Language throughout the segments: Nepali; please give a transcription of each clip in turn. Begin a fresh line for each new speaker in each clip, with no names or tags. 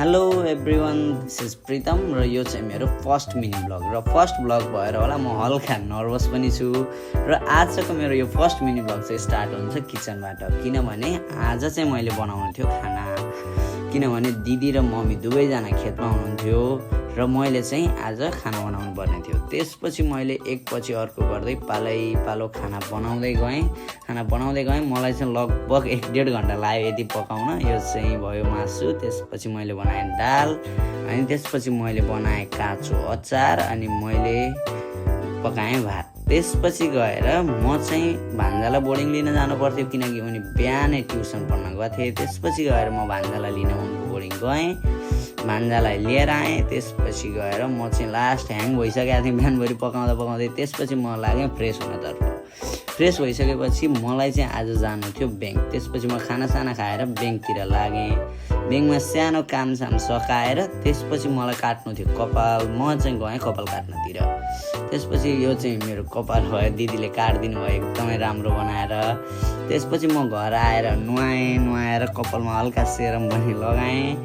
Hello everyone, this is Pritam र यो चाहिँ मेरो फर्स्ट मिनी ब्लग र फर्स्ट ब्लग भएर होला म हल्का नर्भस पनि छु र आजको मेरो यो फर्स्ट मिनी ब्लग चाहिँ स्टार्ट हुन्छ किचनबाट। किनभने आज चाहिँ मैले बनाउनु थियो खाना, किनभने दिदी र मम्मी दुवैजना खेतमा हुनुहुन्थ्यो र मैले चाहिँ आज खाना बनाउनु पर्ने थियो। त्यसपछि मैले एकपछि अर्को गर्दै पालो खाना बनाउँदै गएँ। मलाई चाहिँ लगभग 1-1.5 घन्टा लाग्यो यति पकाउन। यो चाहिँ भयो मासु, त्यसपछि मैले बनाएँ दाल, अनि त्यसपछि मैले बनाएँ काँचो अचार, अनि मैले पकाएँ भात। त्यसपछि गएर म चाहिँ भान्जालाई बोर्डिङ लिन जानु पर्थ्यो किनकि उनी बिहानै ट्युसन पढ्न गएको थिएँ। त्यसपछि गएर म भान्जालाई लिन उनको बोर्डिङ गएँ, भान्जालाई लिएर आएँ। त्यसपछि गएर म चाहिँ लास्ट ह्याङ भइसकेको थिएँ बिहानभरि पकाउँदै। त्यसपछि म लागेँ फ्रेस हुनतर्फ। फ्रेस भइसकेपछि मलाई चाहिँ आज जानु थियो ब्याङ्क। त्यसपछि म खानासाना खाएर ब्याङ्कतिर लागेँ। ब्याङ्कमा सानो कामसाम सकाएर त्यसपछि मलाई काट्नु थियो कपाल। म चाहिँ गएँ कपाल काट्नतिर। त्यसपछि यो चाहिँ मेरो कपाल भयो, दिदीले काटिदिनु भयो एकदमै राम्रो बनाएर। त्यसपछि म घर आएर नुहाएर कपालमा हल्का सेरम पनि लगाएँ।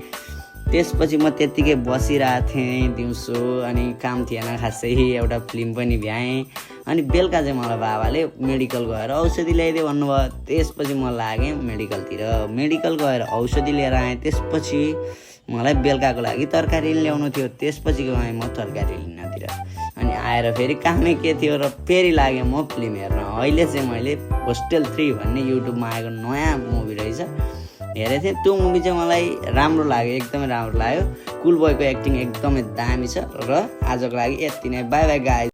त्यसपछि म त्यत्तिकै बसिरहेको थिएँ दिउँसो, अनि काम थिएन खासै, एउटा फिल्म पनि भ्याएँ। अनि बेलुका चाहिँ मलाई बाबाले मेडिकल गएर औषधि ल्याइदियो भन्नुभयो। त्यसपछि म लागेँ मेडिकल गएर औषधि लिएर आएँ। त्यसपछि मलाई बेलुकाको लागि तरकारी ल्याउनु थियो। त्यसपछि गएँ म तरकारी लिनतिर। अनि आएर फेरि कामै के थियो र फेरि लागेँ म फिल्म हेर्न। अहिले चाहिँ मैले होस्टेल 3 भन्ने युट्युबमा आएको नयाँ मुभी रहेछ, हेरेको थिएँ। त्यो मुभी चाहिँ मलाई राम्रो लाग्यो, एकदमै राम्रो लाग्यो। कुल बोयको एक्टिङ एकदमै दामी छ। र आजको लागि यति नै, बाई बाई गाइज।